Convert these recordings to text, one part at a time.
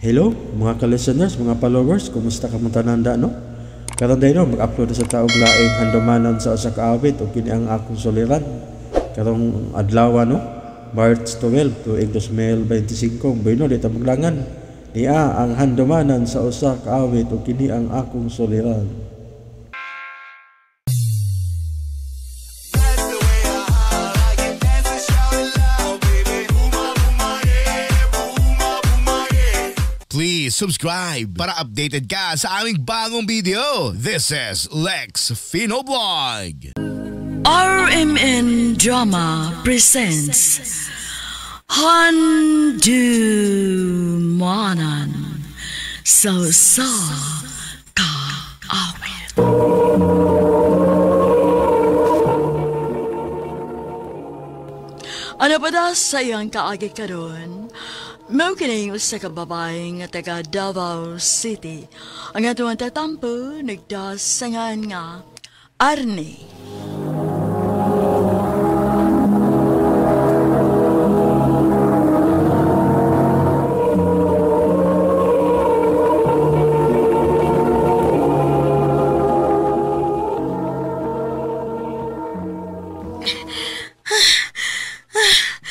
Hello mga ka-listeners, mga followers, kumusta ka mong tanan no? Karon day no, mag-upload sa taog laing handumanan sa usa ka awit ug kini ang akong suliran. Karong adlaw no, March 12, tuig 2025, bueno di ta maglangan. Niya ang handumanan sa usa ka awit ug kini ang akong suliran. Please subscribe para updated ka sa aming bagong video. This is Lex Fino Vlog. RMN Drama presents Handumanan sa Usa Ka Awit. Ano pa da sa iyang kaagi karon? Mao kini usa ka babae nga taga Davao City. Ang atong tatampo nagdasangan nga Arnie.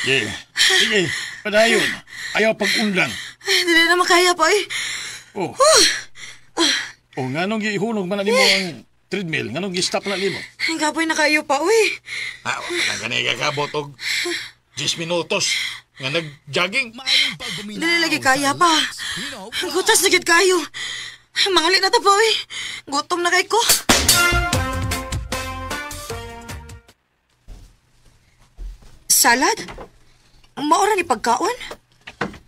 Yeah. Sige, padayon. Ayaw pag-unlang. Dili na makaya pa eh. Oh. Oh, nganong giihulog man nimo ang treadmill? Nganong gi-stop na nimo? Ang kapoy na kayo pa, uy. Ah, wala gani kakabot og 10 minutos nga nag-jogging. Dili lagi kaya pa. Gutas na gid kayo. Mangali na ta pa, uy. Gutom na kay ko. Salad? Maora ni pagkaon?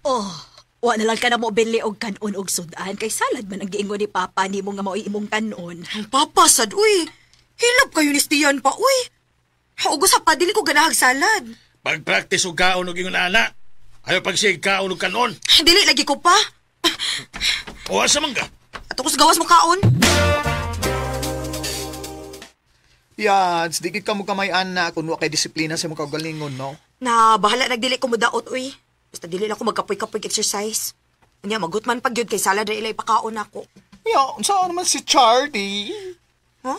Oh, wa na lang ka na mo bili og kanon og sudan kay salad man ang giingon ni Papa nimo nga mao'y imong kanon. Ang Papa sad uy. Hilab kayo ni Stian pa uy. Ug usa pa dili ko ganahag salad. Pag-practice og kaon og ingon ana. Ayaw pagsig kaon og kanon. Dili lagi ko pa. O asa man ka? Ato ko sa gawas mo kaon. Yan, sedikit ka mo kamay ana kung wa kay disiplina sa imong kaugalingon, no? Na bahala nagdili ko modaot uy. Basta dili lang ako magkapoy-kapoy exercise. Unya magutman pag gyud kay salad ra ila ipakaon nako. Ya, unsa naman si Charlie? Huh?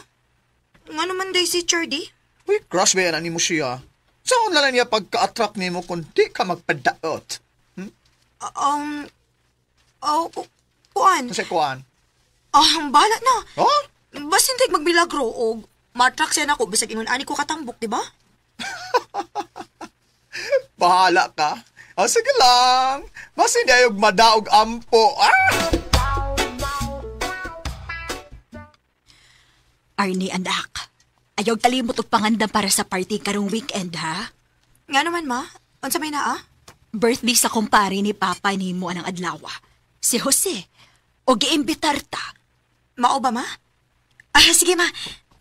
Nga naman day si Charlie? Uy, crush ba yan nimo siya? Saan na lang niya pagka-attract nimo kung di ka magpadaot? Hmm? Kuan. Kasi kuan? Ah, bahala na. Huh? Basin tag magmilagro og ma-attract siya nako bisag ingon ani ko katambok, di ba? Bahala ka. Ah, sige lang. Mas hindi ayog madaog ampo. Ah! Arnie, anak. Ayaw kalimot og pangandam para sa party karong weekend, ha? Nga naman, ma. Unsa may naa? Birthday sa kumpare ni Papa nimo anang adlaw. Si Jose. O giimbitar ta. Mao ba, ma? Ah, sige, ma.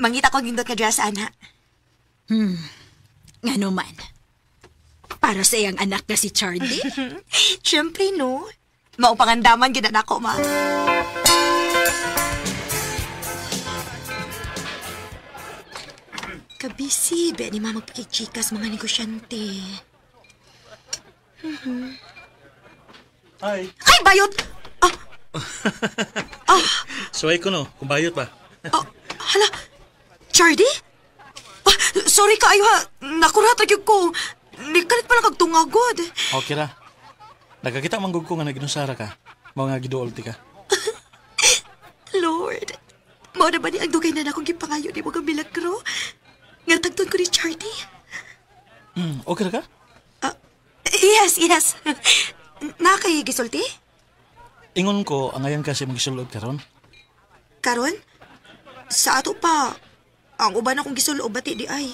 Mangita ko gindot nga dress, ana. Nga naman. Para sa iyang anak na si Charlie? Siyempre, no. Maupangandaman gid na ako, ma. Kabisi, be ni mama magpakichikas mga negosyante. Mm-hmm. Ay. Ay, bayot! Ah. Ah. Suway ko, no? Kung bayot ba? Ah, hala. Charlie? Ah, sorry ka, ayo ha. Nakurat lagi ko. Nikalit pa lang kagtungagod. Okay ra. Nagkakita manggug ko nga naginusara ka. Mga giduol ti ka. Lord, mao na ba ni ang dugay na akong gipangayo ni mo nga milagro? Nga tagton ko ni Charlie. Okay ra ka? Yes, yes. Na kay gisulti? Ingon ko, angayan kasi magisulod karon. Karon? Sa ato pa. Ang uban akong gisulob bati di ay.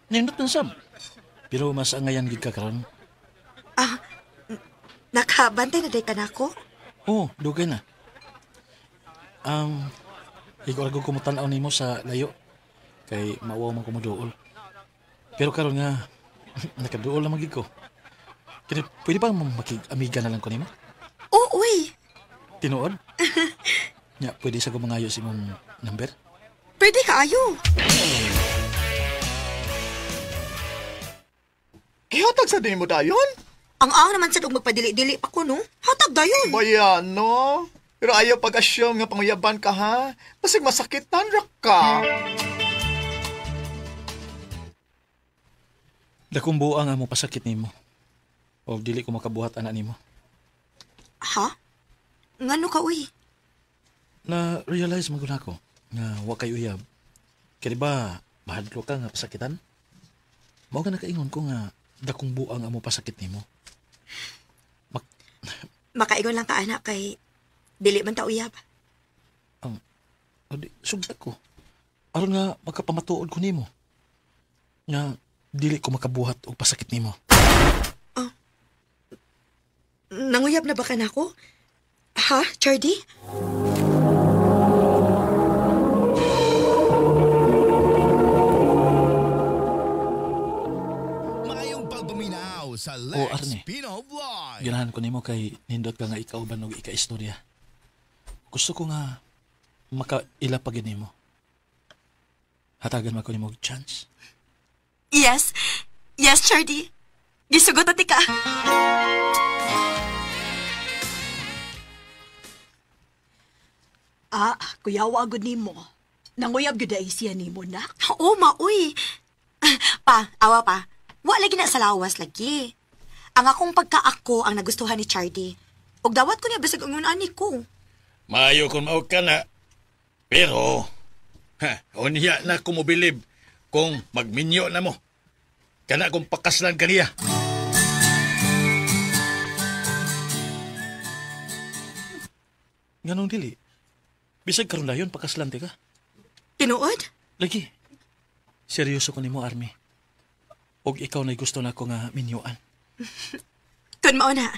Nindot man sab. Pero mas angayan gid ka karon. Ah, nakabantay na day ka nako? Oo, dugay na. Ikaw ra ko mutan-aw nimo sa layo kay mauwaw man ko moduol. Pero karon nga nakaduol na magid ko. Kaya pwede ba makig-amiga na lang ko nimo? Oo, uy. Tinuod? Nya, pwede sa ko mangayo sa imong number? Pwede ka ayo. Gihatag sa din mo dayon? Ang naman sad og magpadili-dili pa ko, no? Hatag dayon. Baya, no? Pero ayaw pag-assume nga panguyaban ka, ha? Basig masakitan ra ka. Dakong buang ang mo pasakit nimo. O dili ko makabuhat ana nimo. Ha? Ngano ka, uy? Na-realize mo gud ako nga wa kay uyab. Kaya ba, mahadlo ka nga pasakitan? Mao ka nakaingon ko nga dakong buang ang mo pasakit nimo. Makaingon lang ka, anak, kay dili man ta uyab. Sugda ko. Aron nga magkapamatuod ko nimo. Nga dili ko makabuhat og pasakit nimo. Oh. Nanguyab na ba ka nako? Ha, Chardy? Maayong pagpaminaw sa Lex Pino Vlog. Ganahan ko nimo kay nindot ka nga ikaw ba nog ika-istorya. Gusto ko nga makaila pa gid nimo. Hatagan man ko nimo og chance. Yes. Yes, Chardy. Gisugot ati ka. Ah, kuyawa agad nimo. Nanguyab gyud ay siya nimo nak. Oo, maoy. Pa, awa pa. Wa lagi na sa lawas lagi. Ang akong pagkaako ang nagustuhan ni Chardy. Og dawat ko niya bisag ingon ani ko. Maayo kung mao ka na. Pero, unya na ko mobilib kung magminyo na mo. Kana kung pakaslan kaniya. Nganong dili? Bisag karon dayon pakaslan ti ka. Tinuod? Lagi. Seryoso ko nimo, Army. Og ikaw na'y gusto nako nga minyuan. Kun mao na.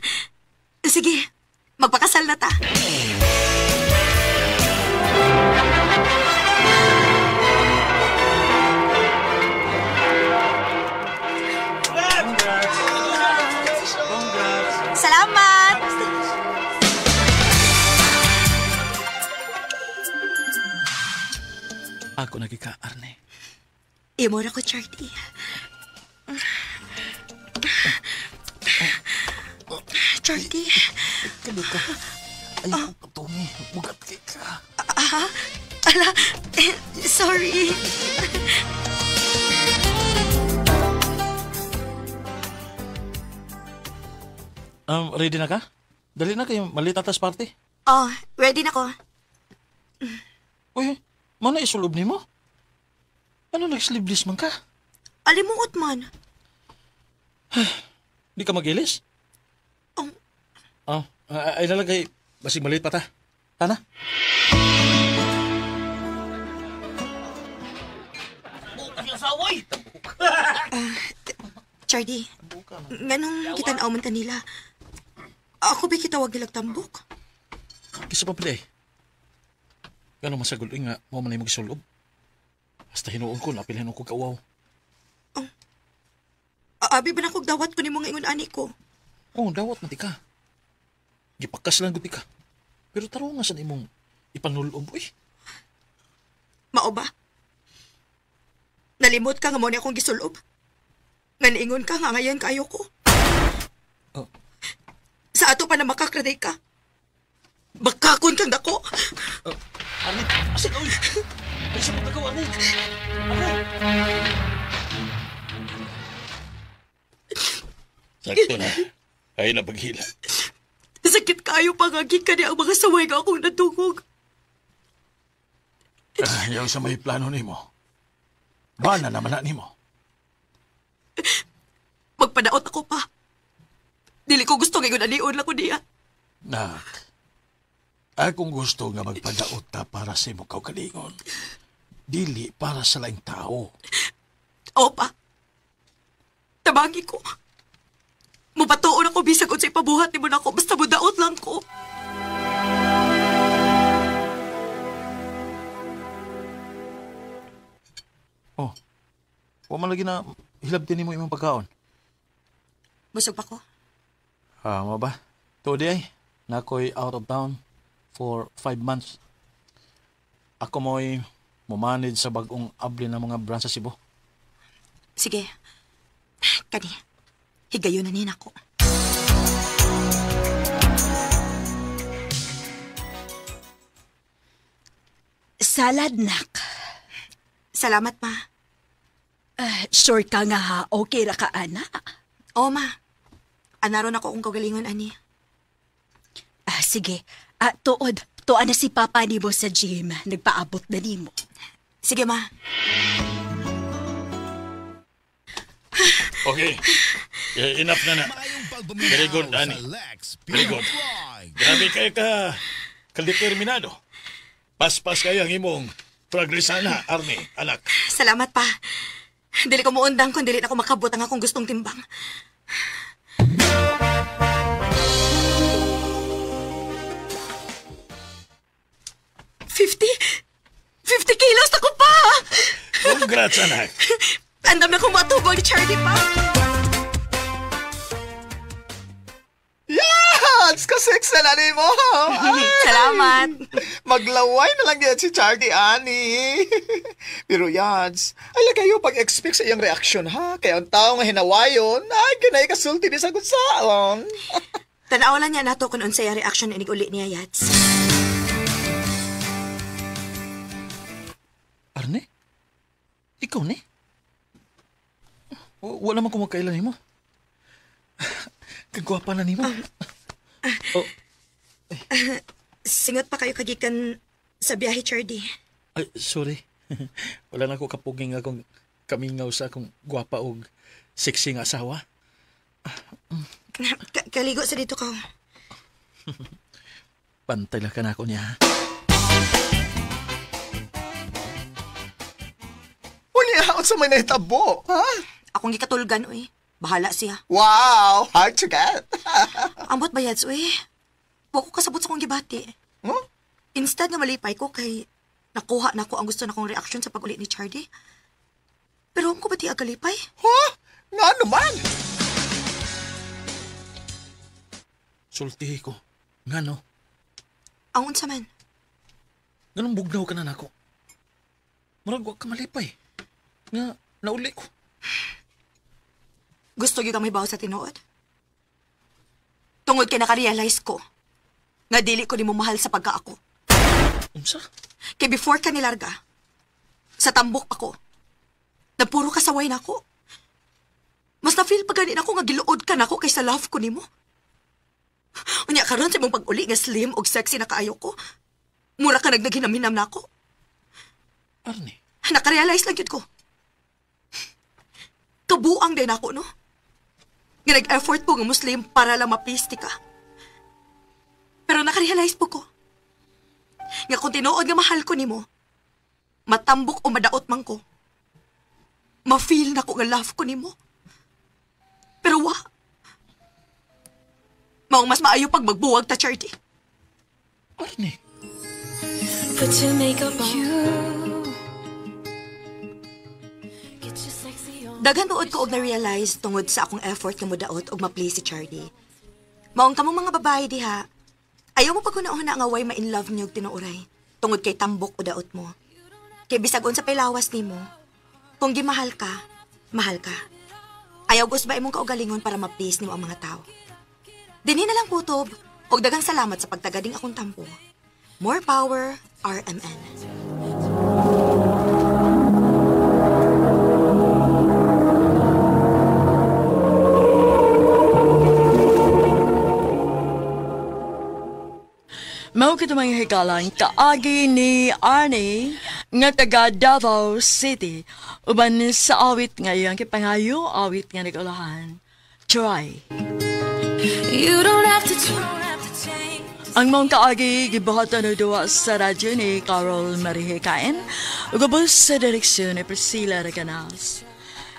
Sige, magpakasal na ta. Congrats! Congrats! Salamat! Ako nagika, Arne. Imo ra ko, Chardy. Chardy. Kalo ka. Ayaw ko patungi. Bugat kay ka. Ah, ala, sorry. Ready na ka? Dali na kayo, malit atas party. Oh, ready na ko. Uy, mana isulob ni mo? Ano, nag-sleeveless man ka? Alimuot man. Di ka mag-ilis? Oh. Oh, ay nalagay, basig malit pa ta. Tana? Chardy, nganong kita-naaw man kanila? Ako ba kitawag nilang tambok? Kisa pa pala eh. Gano'ng masagol nga, mo man ay magsulob. Basta hinuon ko, napilihan ko kauaw. Oh. Abi ba na kog dawat ko ni mga ingon ani ko? Oo, dawat na ti ka. Gipakas lang gud ti ka. Pero tarong nga sa imong ipanulob, uy. Mao ba? Nalimot ka nga mo ni akong gisulob. Nga niingon ka nga ngayon kayo ko. Oh. Sa ato pa na makakraday ka. Bakakon kang dako. Oh. Arne, asa ka, uy? Ay, sa mga gawa, Arne. Arne! Sakto na. Ay na paghila. Sakit kayo pangagi ka niya ang mga saway nga akong nadungog. Yaw sa may plano nimo. Bana naman na nimo. Magpadaot ako pa. Dili ko gusto ngayon alion lang ko niya. Nak, akong gusto nga magpadaot ta para sa imong kaugalingon. Dili para sa laing tao. Opa. Tabangi ko. Mupatuon ako bisag unsay pabuhat nimo nako basta mudaot lang ko. Oh. Wa man lagi na hilabti nimo imong pagkaon. Busog pa ko. Ah, mo ba? Today, nakoy out of town for 5 months. Ako mo'y mo-manage sa bagong abli ng mga branch sa Cebu. Sige. Kani, higayon na ni nako. Salad, nak. Salamat, ma. Sure ka nga ha, okay ra ka, ana? Oo, ma. Anaron ako kung kagalingon, ani. Sige. Tuod. Tuan na si Papa nimo sa gym. Nagpaabot na nimo. Sige, ma. Okay. Enough na na. Very good, Ani. Very good. Grabe kayo ka kadeterminado. Paspas kayo ang imong progresana, Arnie, anak. Salamat pa. Dili ko muundang kung dili na ko makabot ang akong gustong timbang. 50 kilos ako pa! Congrats, anak. Andam na kong matubog ni Charlie pa. Yes! Kasix na lang mo! Salamat! Maglaway na lang yan si Charlie, ani. Pero Yads, ay kayo pag-expect sa iyang reaksyon, ha? Kaya ang tao nga hinawayon, ay kinay kasulti ni sagot saon. Tanaw lang niya nato kung unsay ang reaksyon inig uli niya, Yads. Arne? Ikaw ni? Wala man ko magkailan nimo. Kagwapa na nimo. Oh. Singot pa kayo kagikan sa biyahe, Chardy. Ay, sorry. Wala na ko kapuging akong kamingaw sa akong gwapa og sexy nga asawa. Kaligo sa dito ka. Pantay lang ka na ako niya. Unya, sa may nahitabo, ha? Akong gikatulgan, uy. Bahala siya. Wow! Hard to get. Ambot ba, Yads, uy? Wa ko kasabot sa akong gibati. Huh? Instead nga malipay ko kay nakuha na ko ang gusto na kong reaction sa pag-uli ni Charlie. Pero ko ba di agalipay? Huh? Nga naman? Sultihi ko. Nga no? Ang unsa man? Ganun bugnaw ka na nako. Murag wa ka malipay. Nga, nauli ko. Gusto gyud kang mahibaw sa tinuod? Tungod kay nakarealize ko nga dili ko nimo mahal sa pagka ako. Unsa? Kay before ka nilarga, sa tambok ako, na puro kasaway na ako. Mas na-feel pa ganin ako nga giluod ka nako kaysa love ko nimo. Unya karon sa imong pag-uli nga slim og sexy na kaayo ko. Mura ka nagnaginam-hinam na ako. Arnie? Nakarealize lang yun ko. Kabuang din ako, no? Nga nag-effort ko nga Muslim para lang ma-please ka. Pero nakarealize po ko. Nga kung tinuod nga mahal ko nimo, matambok o madaot man ko, ma-feel na ko nga love ko nimo. Pero wa. Maong mas maayo pag magbuwag ta, Charity. Arnie. Put your makeup on. Get your sexy on. Daghan tuod ko og na-realize tungod sa akong effort nga mudaot og ma-please si Charlie. Maong kamong mga babae diha, ayaw mo paghuna-huna nga way ma-in love niyo og tinuoray tungod kay tambok o daot mo. Kay bisag unsa pay lawas nimo, kung gimahal ka, mahal ka. Ayaw gusto ba imong kaugalingon para ma-please nimo ang mga tao. Dinhi na lang kutob og daghang salamat sa pagtagading akong tampo. More power, RMN. Mao kito mga hikalan kaagi ni Arnie nga taga Davao City uban sa awit nga iyang kipangayo, awit nga nag-ulahan. Try. You don't have to change. Ang mong kaagi gibuhatan og duwa sa radyo ni Carol Marihikain ug ubos sa direksyon ni Priscilla Reganas.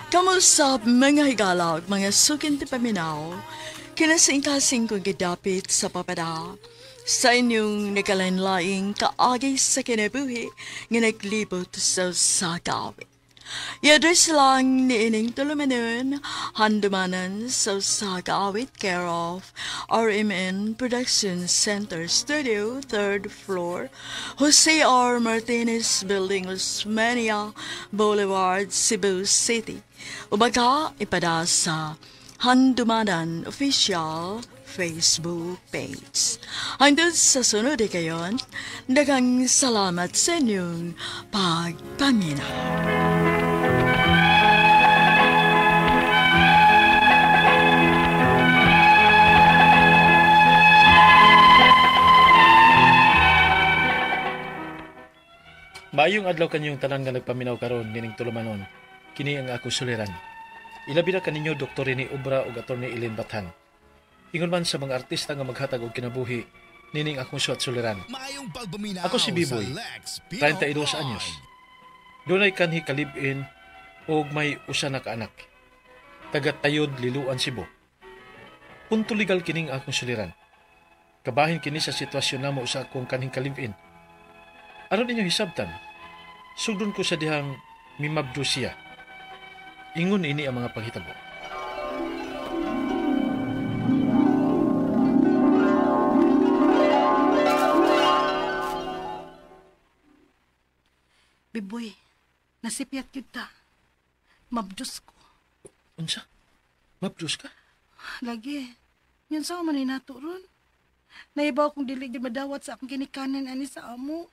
Kamusap mga higala ug mga sukin ti paminaw, kinasingkasing kong gidapit sa papada sa inyong nagkalain-laing kaagi sa kinabuhi nga naglibot sa usa ka awit. I-address lang ni ining tulumanon, handumanan sa usa ka awit, care of RMN Production Center Studio, 3rd floor, Jose R. Martinez Building, Osmeña Boulevard, Cebu City. Ubaga ipada sa Handumanan Official Facebook page. Hanggang sa sunod kayon, daghang salamat sa inyong pagpaminaw. Maayong adlaw kanyong tanan nga nagpaminaw karon nining tulumanon. Kini ang ako suliran. Ilabi na kaninyo Dr. Rene Obra ug Atty. Eileen Bathan. Ingon man sa mga artista nga maghatag og kinabuhi nining akong suwat suliran. Ako si Biboy, 32 anyos. Dunay kanhi kalibin og may usa na kaanak. Taga Tayod, Liloan, Cebu. Punto legal kining akong suliran. Kabahin kini sa sitwasyon namo sa akong kanhing kalibin. Aron ninyo hisabtan, sugdon ko sa dihang mimabdo siya. Ingon ini ang mga panghitabo. Biboy, nasipyat yun ta. Mabdus ko. Unsa? Mabdus ka? Lagi. Yan sa man nato ron. Naibaw kong dili di madawat sa akong ginikanan ani sa amo.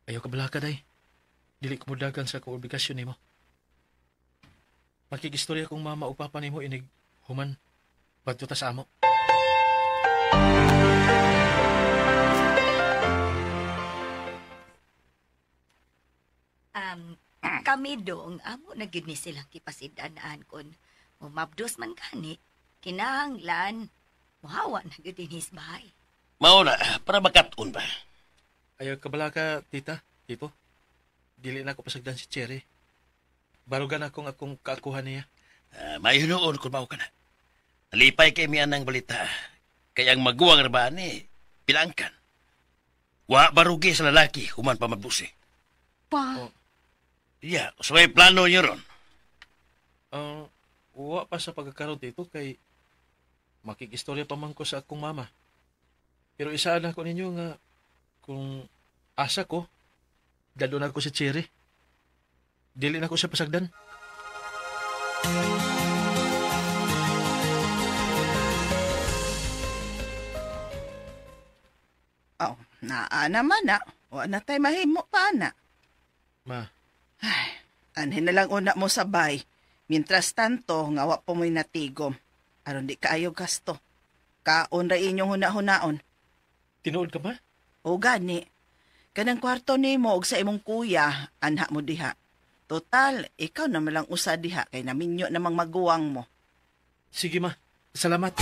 Ayaw ka balaka, day. Dili ko mudagan sa akong obligasyon nimo. Makikistorya kong mama o papa nimo inig human padto ta sa amo. Kami dong amo na gyud ni silang kipasid-an kon mumabdos man kani kinahanglan muhawa na gyud dinhis bahay. Mao na para makat-on ba. Ayaw ka balaka, tita, tito. Dili na ako pasagdan si Cherry. Barugan akong akong kaakuha niya. May hinuon kung mao ka na. Nalipay kay miyan ang balita. Kaya ang maguwang rabaan ni, pilangkan. Wa barugi sa lalaki, human pa mabusi. Pa? Oh. Yeah, so may plano niyo ron. Wa pa sa pagkakaroon dito kay makikistorya pa man ko sa akong mama. Pero isaan ako ninyo nga kung asa ko, dalo na ako si Cherry. Dili na ko siya pasagdan. Oh, naa naman na. Wa na tayo mahimo pa na. Ma. Ay, anhin na lang una mo sabay. Mientras tanto, nga wa po mo'y natigom. Aron di kaayo gasto. Kaon ra inyong huna-hunaon. Tinuod ka ba? O gani. Kanang kwarto nimo og sa imong kuya, anha mo diha. Total, ikaw naman lang usa diha kay naminyo namang maguwang mo. Sige ma, salamat.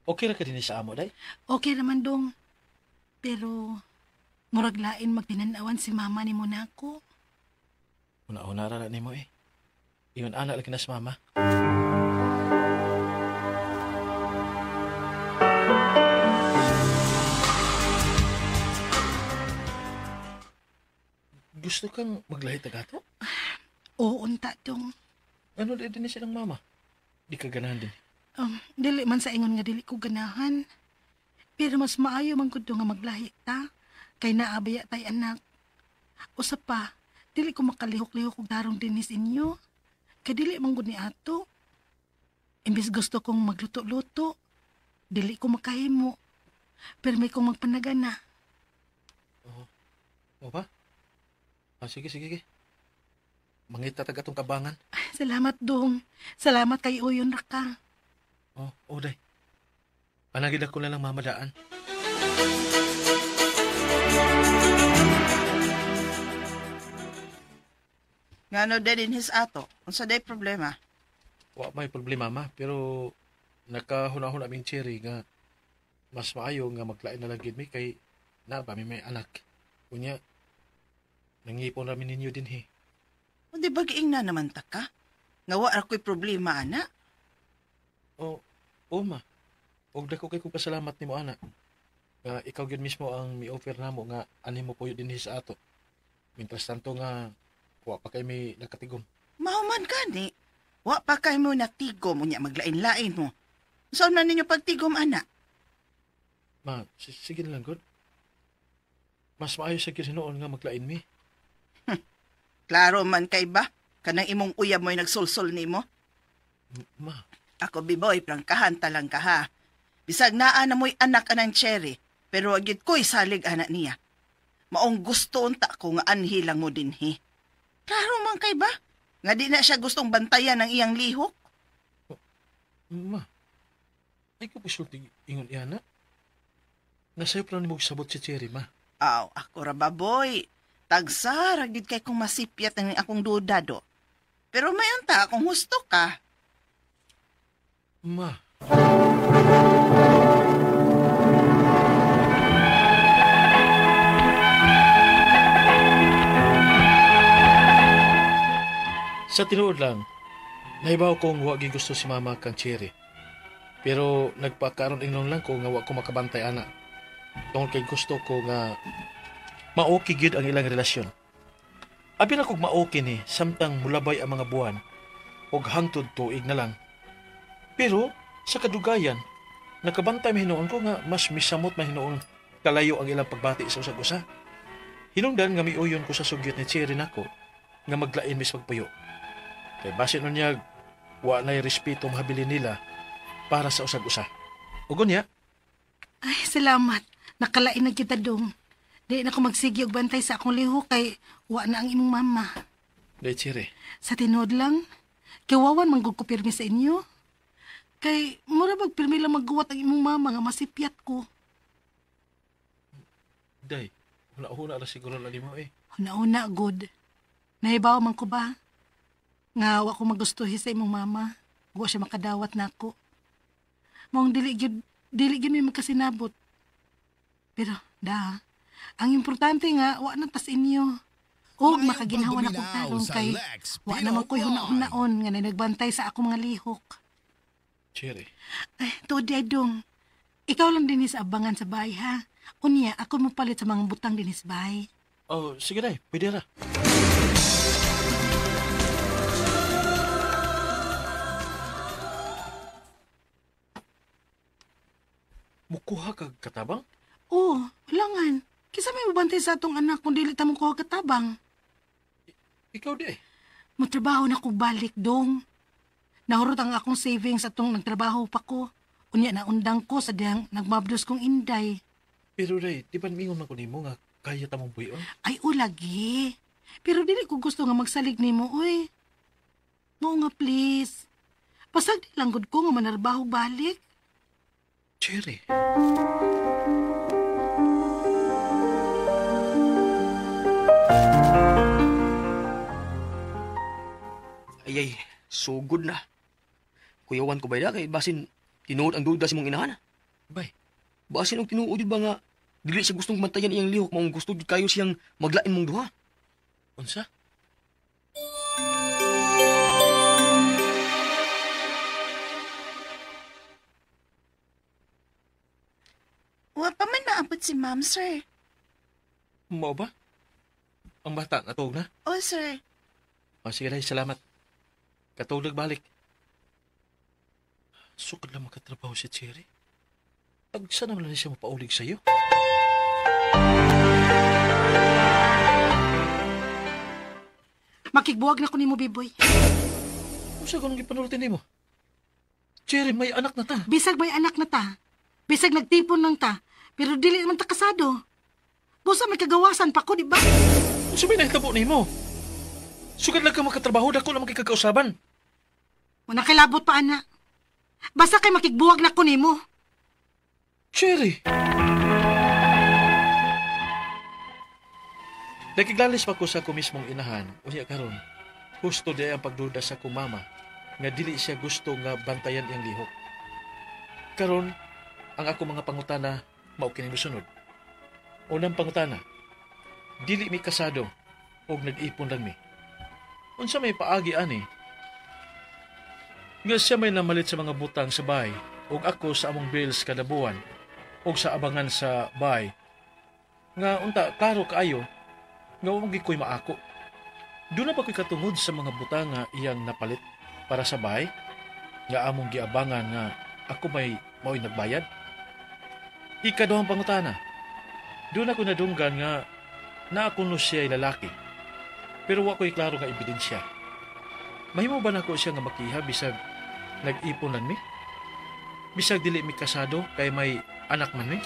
Okay ra ka din sa amo, day? Okay naman dong. Pero murag lain magtinanawan si mama ni Monaco. Una-una ra nimo eh. Iyon ana lagi na si mama. Gusto kang maglahit na gato? Oo, unta dong. Ano din silang mama? Di ka ganahan din. Dili man sa ingon nga dili ko ganahan. Pero mas maayo man gud nga maglahi ta. Kay naabaya tay anak. Usa pa, dili ko makalihok-lihok og tarong dinis inyo. Kay dili man gud ni ato. Imbis gusto kong magluto-luto, dili ko makahimo. Pero may kong magpanagana. Oo. O ba? Ah, sige, sige, sige. Mangita tag atong kabangan. Salamat, dong. Salamat kay Uyon ra ka. Oh, oh, day. Panagid ako na lang mamadaan. Ngano dead in his ato? Unsa day problema? Wa may problema, ma. Pero nakahuna-huna aming Cherry nga mas maayo nga maglain na lang gid mi kay na ba mi may anak. Unya, nangipon rami ninyo din he. O di ba giing na naman ta ka? Nga wa ra ko'y problema, ana? O, o ma. Og dako kay ko pasalamat nimo, ana. Nga ikaw gyud mismo ang mi-offer namo nga ani mo puyo dinhi sa ato. Mientras tanto nga wa pa kay mi nakatigom. Mao man gani. Wa pa kay mo natigom unya maglain-lain mo. Saan na ninyo pagtigom, ana? Ma, sige na lang gud. Mas maayo sa gyud hinuon nga maglain mi. Klaro man kay ba? Kanang imong uyab mo'y nagsulsul nimo. Ma. Ako, Biboy, prangkahan talang ka ha. Bisag naa na mo'y anak anang Cherry, pero agit ko'y salig anak niya. Maong gusto unta ko nga anhi lang mo dinhi. Klaro man kay ba? Nga di na siya gustong bantayan ang iyang lihok. Ma, ay ko pisulti ingon iya na. Nasayop lang ni mo sabot si Cherry, ma. Aw, ako ra ba, boy? Tagsa, ragid kay kong masipyat ang akong duda do. Pero mayon ta kung husto ka. Ma. Sa tinuod lang, nahibaw kong wa gusto si mama kang Cherry. Pero nagpakaroon ingon lang ko nga wa ko makabantay ana. Tungod kay gusto ko nga maoki gyud ang ilang relasyon. Abi na kog maoki ni samtang mulabay ang mga buwan og hangtod tuig na lang. Pero sa kadugayan, nakabantay mahinuon ko nga mas misamot mahinuon kalayo ang ilang pagbati sa usag-usa. Hinungdan nga miuyon ko sa sugyot ni Cherry nako nga maglain mis pagpuyo. Kay basin unyag wa na'y respeto mahabilin nila para sa usag-usa. Ug unya, ay, salamat. Nakalain na kita dong. Di na ko magsigi og bantay sa akong lihok kay wa na ang imong mama. Day, Cherry. Sa tinuod lang, kawawan man gud ko pirmi sa inyo. Kay mura bag pirmi lang magguwat ang imong mama nga masipyat ko. Day, huna-huna ra siguro lang nimo eh. Huna-huna good. Nahibaw man ko ba? Nga wa ko magustuhi sa imong mama. Wa siya makadawat nako. Maong dili gyud mi magkasinabot. Pero da, ang importante nga wa na tas inyo. Og makaginhawa na kog tarong kay wa na man ko'y huna-hunaon nga nagbantay sa akong mga lihok. Cherry. Ay, tuod di dong. Ikaw lang dinhi sa abangan sa bahay ha. Unya, ako mo palit sa mga butang dinhi sa bahay. Oh, sige day, pwede ra. Mukuha kag katabang? Oo, ulangan. Kisa may mabantay sa atong anak kung dili ta mukuha katabang. Ikaw di eh. Matrabaho na ko balik dong. Nahurot ang akong savings atong nagtrabaho pa ko. Unya na undang ko sa diyang nagmabdos kong inday. Pero day, di ba mingon man ko nimo nga kaya ta mong buhion? Ay, o lagi. Pero dili ko gusto nga magsalig nimo, oy. Mao nga please. Pasag di lang gud ko nga manarbaho balik. Cherry. Ay, sugod na. Kuyawan ko ba kay basin tinuod ang duda sa mong inahan? Bay. Basin og tinuod ba nga dili siya gustong bantayan iyang lihok maong gusto gid kayo siyang maglain mong duha. Unsa? Wa pa man maabot si ma'am, sir. Mao ba? Ang bata natug na? Oh, sir. O, sige day, salamat. Katulog balik. Sukad lang makatrabaho si Cherry. Tagsa naman lang siya mapaulig sa'yo. Makigbuwag na ko nimo, Biboy. Unsa ganong gipanulti nimo? Cherry, may anak na ta. Bisag may anak na ta. Bisag nagtipon lang ta. Pero dili man ta kasado. Busa may kagawasan pa ko, di ba? Unsa may nahitabo nimo? Sugad lang ka makatrabaho, dako lang makikagkausaban. Wala kilabot pa, anak. Basta kay makigbuwag na ko nimo. Cherry! Nakiglalis pa ko sa ako mismong inahan, unya karon. Husto di ang pagduda sa akong mama, nga dili siya gusto nga bantayan iyang lihok. Karon, ang ako mga pangutana mao kini mosunod. Unang pangutana, dili mi kasado og nag-ipon lang mi. Unsa may paagi ani? Nga siya may namalit sa mga butang sa bahay og ako sa among bills kada buwan og sa abangan sa bahay. Nga unta klaro kaayo nga wa ko'y maako. Doon na ba ko'y katungod sa mga butang nga iyang napalit para sa bahay? Nga among giabangan nga ako may mao'y nagbayad? Ikaduhang pangutana. Doon ako nadunggan nga naakuno siya ay lalaki. Pero wa ko'y klaro nga ebidensya. Mahimo ba nako siya nga makiha bisag Nag-ipon lang mi. Bisag dili mi kasado kay may anak man mi.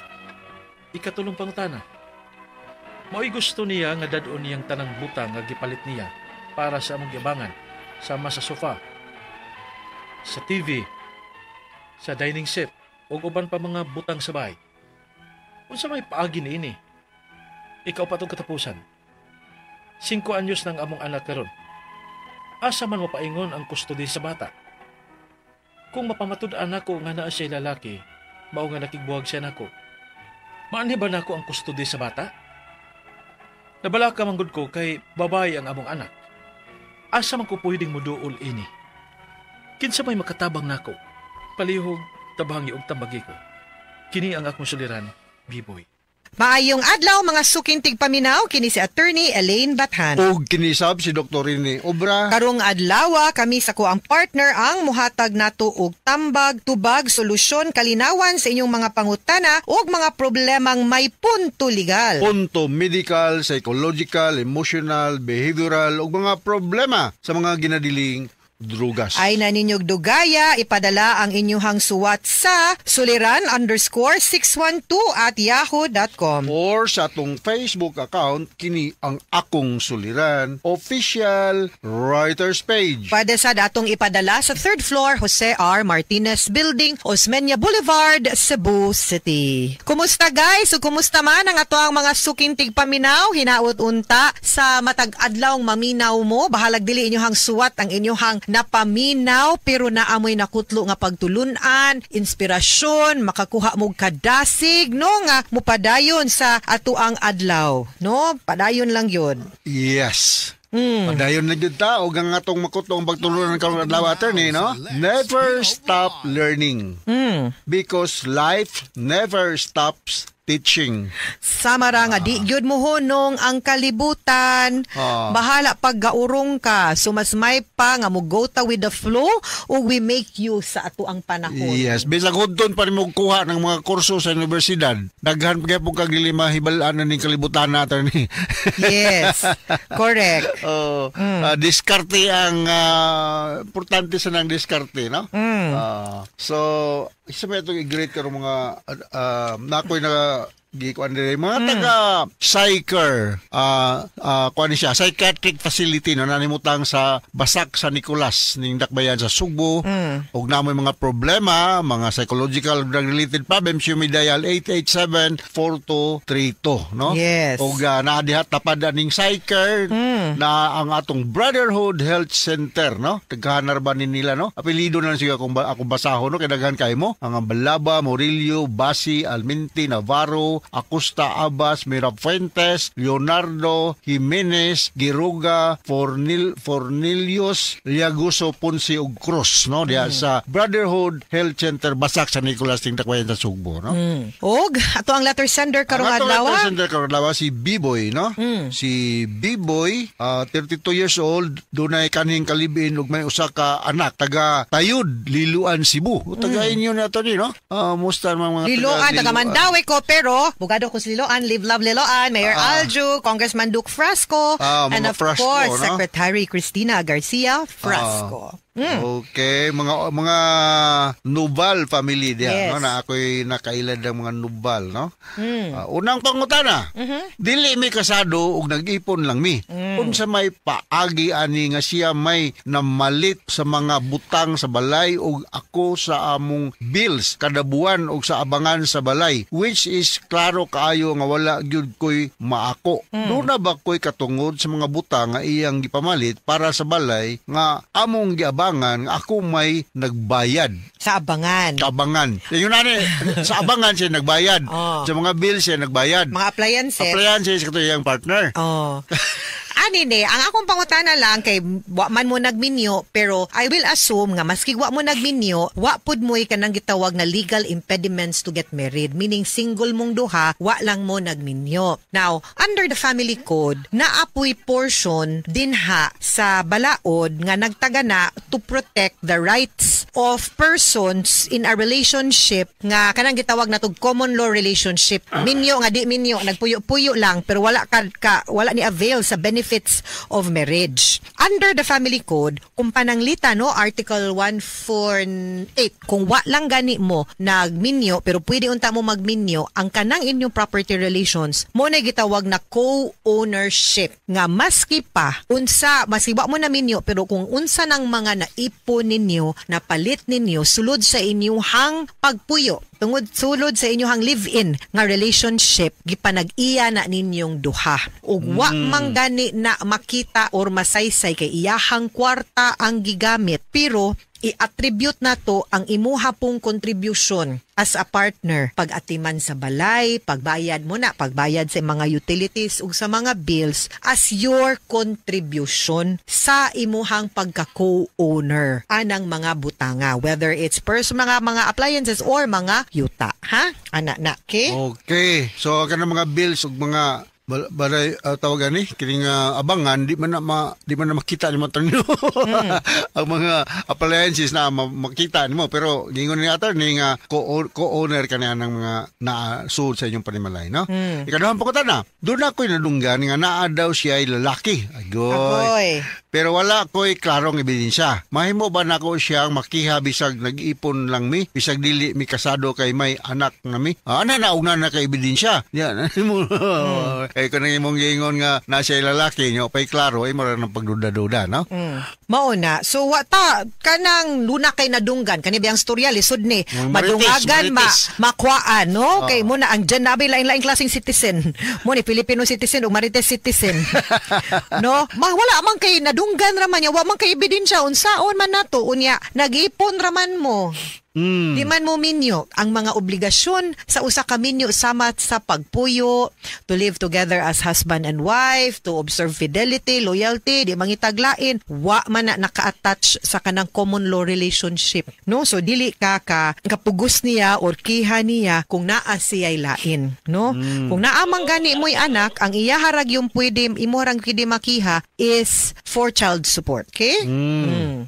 Ikatulong pangutana. Mao'y gusto niya nga dad-on niyang tanang butang nga gipalit niya para sa among giabangan, sama sa sofa, sa TV, sa dining set, ug uban pa mga butang sa bahay. Unsa may paagi niini? Ikaw pa tong katapusan. 5 anyos nang among anak karon. Asa man mapaingon ang kustodi sa bata? Kung mapamatud-an nako nga naa siya lalaki, mao nga nakigbuhag siya nako. Maanhi ba nako ang kustodi sa bata? Nabalaka man gud ko kay babae ang among anak. Asa man ko pwedeng muduol ini? Kinsa may makatabang nako? Palihog tabangi og tambagi ko. Kini ang akong suliran, Biboy. Maayong adlaw mga suking tigpaminaw, kini si Attorney Elaine Bathan. Og kinisab si Dr. Rene Obra. Karong adlaw kami sa kuang partner ang muhatag nato og tambag, tubag, solusyon, kalinawan sa inyong mga pangutana ug mga problemang may punto legal. Punto medical, psychological, emotional, behavioral ug mga problema sa mga ginadiling drugas. Ay na ninyog dugaya, ipadala ang inyuhang suwat sa suliran_612@yahoo.com. Or sa atong Facebook account, kini ang Akong Suliran Official Writers Page. Pwede sa datong ipadala sa 3rd floor, Jose R. Martinez Building, Osmeña Boulevard, Cebu City. Kumusta guys? So, kumusta man ang ato ang mga suking tigpaminaw? Hinaot unta sa matag adlaw maminaw mo. Bahalag dili inyuhang suwat ang inyuhang napaminaw pero naamoy nakutlo nga pagtulunan, inspirasyon, makakuha mo kadasig, no, nga mupadayon sa atuang adlaw, no? Padayon lang yun. Yes. Padayon na gyud ta og ang atong makutlo ang pagtulunan karong adlaw, attorney, no? Never stop learning. Because life never stops teaching. Sama ra nga di gyud mo hunong ang kalibutan. Bahala pag gaurong ka. So mas may pa nga mo go ta with the flow o we make use sa ato ang panahon. Yes, bisag hudton pa nimo kuha ng mga kurso sa universidad. Daghan pa gyud kag dili mahibal-an ning kalibutan na, attorney. Yes. Correct. Oh, diskarte ang importante sa nang diskarte, no? So isa ba itong i-greet karong mga nakoy na gikuan dire mga taga psycher kuan siya psychiatric facility, no, nanimutang sa Basak sa Nicolas ning Dakbayan sa Sugbo. Og namoy mga problema, mga psychological drug related problems, you may dial 887-4232, no? Yes. Og naa diha tapad ning psycher na ang atong Brotherhood Health Center, no? Taghanar ba ni nila, no? Apelyido na lang siya kung akong basahon, no, kay daghan kay mo ang Balaba, Murillo, Basi, Alminti, Navarro, Acosta, Abbas, Mirafuentes, Leonardo, Jimenez, Giruga, Fornilius, Liaguso, Ponce ug Cruz, no? Diha sa Brotherhood Health Center Basak sa Nicolas ting Dakbayan sa Sugbo, no? Og ato ang letter sender karong Ang atong adlaw. letter sender karong adlaw si B-Boy, no? Si B-Boy, 32 years old, dunay kanhing kalibin ug may usa ka anak taga Tayud, Liloan, Cebu. Taga inyo na to ni, no? Musta mga Liloan, taga Mandaue ko, pero bugado ko sa Liloan, Live Love Liloan, Mayor Aljo, Congressman Duke Frasco, and of Frasco, course, no? Secretary Cristina Garcia Frasco. Okay, mga Nubal family diha, Yes. no? Na ako'y nakailad ng mga Nubal, no? Unang pangutana. Dili mi kasado ug nag-ipon lang mi. Unsa may paagi ani nga siya may namalit sa mga butang sa balay ug ako sa among bills kada buwan ug sa abangan sa balay, which is klaro kaayo nga wala gyud ko'y maako. Duna ba ko'y katungod sa mga butang nga iyang gipamalit para sa balay nga among giabangan nga ako may nagbayad? Sa abangan. Sa abangan. Yun na ni, sa abangan siya nagbayad. Oh. Sa mga bills siya nagbayad. Mga appliances. Appliances kato iyang partner. Oh. Ani ni, ang akong pangutana lang kay wa man mo nagminyo, pero I will assume nga maski wa mo nagminyo, wa pud mo'y kanang gitawag na legal impediments to get married, meaning single mong duha, wa lang mo nagminyo. Now, under the family code, naapoy portion dinha sa balaod nga nagtagana to protect the rights of persons in a relationship nga kanang gitawag na tog common law relationship. Minyo nga di minyo, nagpuyo-puyo lang pero wala ka wala ni avail sa benefits benefits of marriage. Under the Family Code, kung pananglita, no, Article 148, kung wa lang gani mo nagminyo, pero pwede unta mo magminyo, ang kanang inyong property relations, mo na gitawag na co-ownership. Nga maski pa, unsa, maski wa mo na minyo, pero kung unsa ng mga naipon ninyo, napalit ninyo, sulod sa inyong pagpuyo, tungod sulod sa inyong live-in nga relationship, gipanag-iya na ninyong duha. Ug wa man gani na makita or masaysay kay iyahang kwarta ang gigamit, pero i-attribute nato ang imuha pong contribution as a partner pag-atiman sa balay, pagbayad mo na, pagbayad sa mga utilities ug sa mga bills as your contribution sa imuhang pagka-co-owner anang mga butanga, whether it's mga appliances or mga yuta, ha? Ana na, okay? Okay. So kanang mga bills ug mga balay, tawagan ni kining abangan, di man na makita nimo tanino. Ang mga appliances na makita nimo, pero gingon ni attorney nga co-owner kaniya ng mga nasulod sa inyong panimalay, no? Ikaduhang pangutana, doon ako'y nadunggan nga naa daw siya ay lalaki. Agoy. Agoy. Pero wala ko'y klarong ebidensya. Mahimo ba nako siyang makiha bisag nag-ipon lang mi, bisag dili mi kasado kay may anak na mi? Ah, ana na ugna na kay ebidensya. Yan. Eh kung ang imong giingon nga na siya lalaki nyo, pay klaro ay mura ng pagduda-duda, no? Mao na. So wa ta kanang luna kay nadunggan kani biyang storya lisod ni Mga marites, madungagan ma marites. makuaan, no? Oo. Kay mo na ang dyan nabi lain-laing klaseng citizen. Mo ni Filipino citizen ug Marites citizen. No? Ma wala man kay nadunggan ra man niya, wa man kay ebidensya unsaon man nato unya nag-ipon ra man mo. Di man mo minyo ang mga obligasyon sa usa ka minyo sama sa pagpuyo, to live together as husband and wife, to observe fidelity, loyalty, di mangitaglain, wa man na naka-attach sa kanang common law relationship. No? So dili ka ka kapugos niya or kiha niya kung naa siya'y lain, no? Kung naa man gani mo'y anak, ang iyaharag yung pwede imorang pwede makiha is for child support. Okay?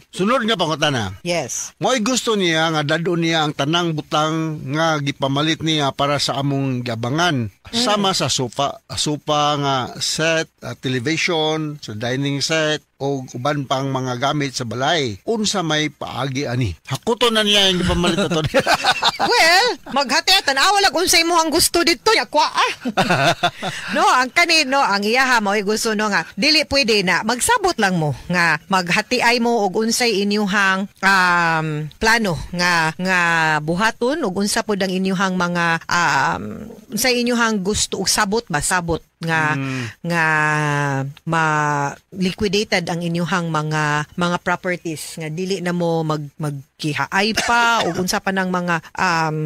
Sunod nga pangutana. Yes. Mo'y gusto niya nga dadon niya ang tanang butang nga gipamalit niya para sa among giabangan. Sama sa sofa, sofa nga set, television, sa dining set, o uban pang mga gamit sa balay. Unsa may paagi ani? Hakuton na niya ang gipamalit ato. Well, maghati tan-awa lang unsay mo ang gusto dito ya kwa ah. No, ang kani no, ang iyaha mo gusto no nga dili pwede na magsabot lang mo nga maghati ay mo og unsay inyuhang plano nga nga buhaton ug unsa pod ang inyuhang mga unsay inyuhang gusto ug sabot ba sabot nga nga ma liquidated ang inyuhang mga mga properties nga dili na mo magkihaay pa o unsa pa ng mga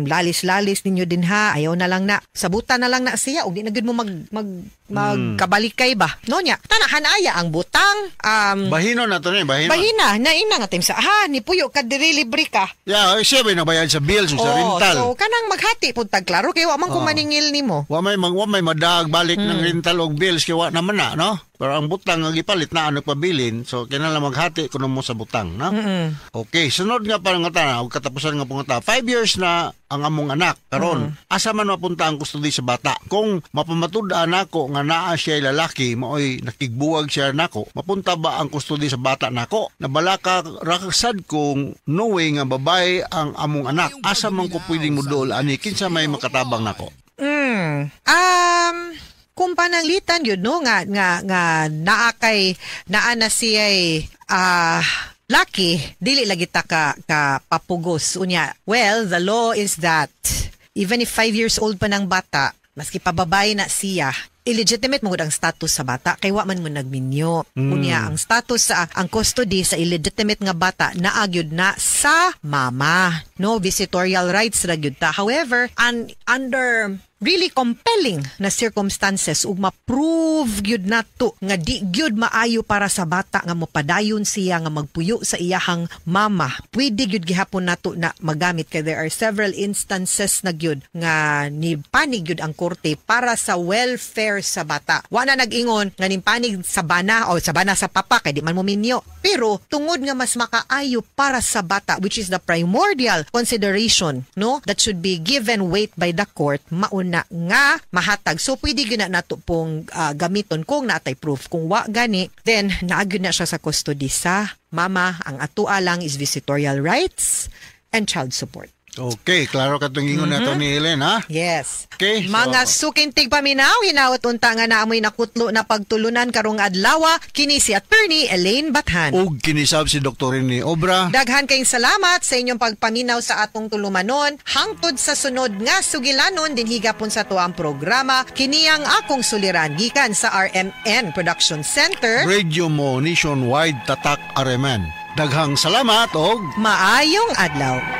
lalis-lalis ninyo dinha, ayaw na lang na sabutan na lang na siya og di na gyud mo mag mag magkabalikay ba no nya tanahan aya ang butang Bahino na to ni, bahino. Bahina na ina nga time sa ha ni puyo ka diri libre ka. Yeah, siya ba nabayad sa bills o sa Oh, rental? so kanang maghati pud tag klaro kay wa man ko maningil nimo. Wa may madag balik ng rental og bills kay wa naman na, no? Pero ang butang nga gipalit na ano pabilin, so kinahanglan maghati kuno mo sa butang, no? Okay, sunod nga pangutana, og katapusan nga pangutana. 5 years na ang among anak karon. Asa man mapunta ang custody sa bata? Kung mapamatud-an nako nga naa siya lalaki, maoy nakigbuwag siya nako, mapunta ba ang custody sa bata nako? Nabalaka ra sad kung no way nga babae ang among anak. Asa man ko pwedeng muduol ani, kinsa may makatabang nako? Kung pananglitan yun no nga nga nga naa kay naa na siya'y laki, dili lagi ta ka, ka papugos unya. Well, the law is that even if 5 years old pa ng bata, maski pababae na siya, illegitimate mo gud ang status sa bata kay wa man mo nagminyo. Unya ang status sa ang custody sa illegitimate nga bata naa gyud na sa mama. No visitorial rights ra gyud ta. However, under really compelling na circumstances ug ma-prove gyud nato nga di gyud maayo para sa bata nga mopadayon siya nga magpuyo sa iyahang mama, pwede gyud gihapon nato na magamit kay there are several instances na gyud nga ni panig gyud ang korte para sa welfare sa bata. Wa na nag-ingon nga ning panig sa bana o sa bana sa papa kay di man mo minyo. Pero tungod nga mas makaayo para sa bata, which is the primordial consideration, no, that should be given weight by the court, mauna nga mahatag. So pwede gyud na nato pong gamiton kung natay proof. Kung wa gani, then naa gyud na siya sa custody sa mama. Ang atua lang is visitorial rights and child support. Okay, klaro katong ingon nato ni Ellen, ha? Yes. Okay. So, Mga suking tigpaminaw, hinaot unta nga naamoy nakutlo na pagtulunan karong adlawa, kini si Attorney Elaine Bathan. Ug kinisab si Dr. Rene Obra. Daghan kayong salamat sa inyong pagpaminaw sa atong tulumanon. Hangtod sa sunod nga sugilanon dinhi gapon sa tuang programa, kiniyang akong suliran gikan sa RMN Production Center. Radio mo nationwide, tatak RMN. Daghang salamat og maayong adlaw.